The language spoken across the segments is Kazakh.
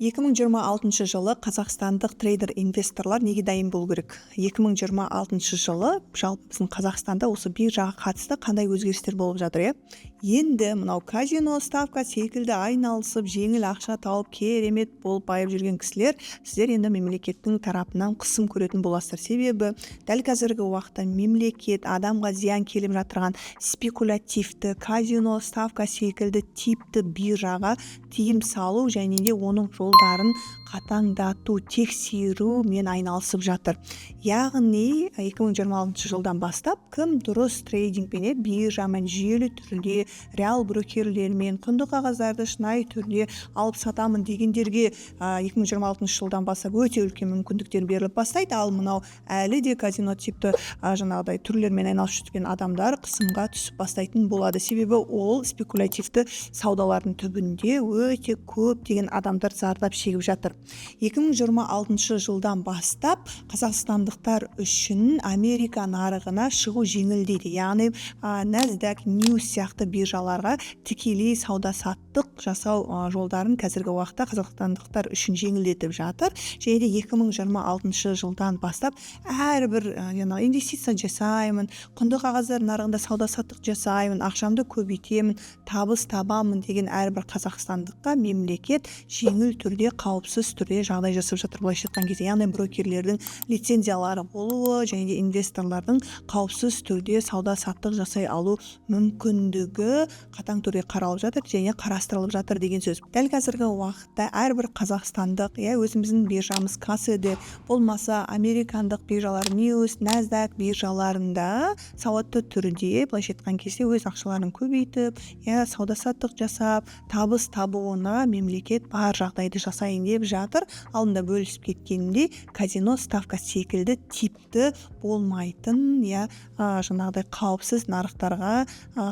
2026 жылы қазақстандық трейдер инвесторлар неге дайын болу керек? 2026 жылы жалпы біздің Қазақстанда осы биржаға қатысты қандай өзгерістер болып жатыр, иә? Енді мынау казино, ставка секілді айналысып, жеңіл ақша тауып, керемет болып байып жүрген кісілер, сіздер енді мемлекеттің тарапынан қысым көретін боласыздар. Себебі дәл қазіргі уақытта мемлекет адамға зиян келіп жатырған спекулятивті казино, ставка секілді типті биржаға тыйым салу және де оның жолдарын қатаңдату, тексерумен айналысып жатыр. Яғни 2026 жылдан бастап кім дұрыс трейдингпен, биржамен жүйелі түрде, реал брокерлермен құнды қағаздарды шынайы түрде алып сатамын дегендерге 2026 жылдан бастап өте үлкен мүмкіндіктер беріліп бастайды. Ал мынау әлі де казино типті жаңағыдай түрлермен айналысып жүрген адамдар қысымға түсіп бастайтын болады. Себебі ол спекулятивті саудалардың түбінде өте көптеген адамдар зардап шегіп жатыр. 2026 жылдан бастап қазақстандықтар үшін Америка нарығына шығу жеңілдейді. Яғни NASDAQ, NYSE сияқты биржаларға тікелей сауда саттық жасау жолдарын қазіргі уақытта қазақстандықтар үшін жеңілдетіп жатыр. Және де 2026 жылдан бастап әрбір жаңағы инвестиция жасаймын, құнды қағаздар нарығында сауда саттық жасаймын, ақшамды көбейтемін, табыс табамын деген әрбір қазақстандыққа мемлекет жеңіл түрде, қауіпсіз түрде жағдай жасап жатыр, былайша айтқан кезде. Яғни брокерлердің лицензиялары болуы және де инвесторлардың қауіпсіз түрде сауда саттық жасай алу мүмкіндігі қатаң түрде қаралып жатыр және қарастырылып жатыр деген сөз. Дәл қазіргі уақытта әрбір қазақстандық, иә, өзіміздің биржамыз KASE-де болмаса американдық биржалар NYSE, NASDAQ биржаларында сауатты түрде, былайша айтқан кезде, өз ақшаларын көбейтіп, иә, сауда саттық жасап, табыс табуына мемлекет бар жағдайды жасайын деп жатыр. Алдында бөлісіп кеткенімдей, казино, ставка секілді типті болмайтын, иә, жаңағыдай қауіпсіз нарықтарға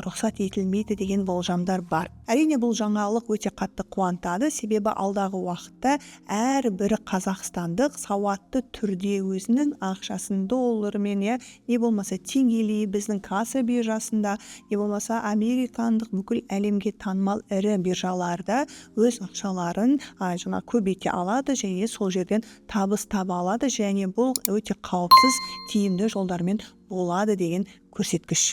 рұқсат етілмейді деген болжамдар бар. Әрине, бұл жаңалық өте қатты қуантады. Себебі алдағы уақытта әрбір қазақстандық сауатты түрде өзінің ақшасын доллармен, иә, не болмаса теңгелей біздің KASE биржасында, не болмаса американдық, бүкіл әлемге танымал ірі биржаларда өз ақшаларын жаңа көбейте алады және сол жерден табыс таба алады. Және бұл өте қауіпсіз, тиімді жолдармен болады деген көрсеткіш.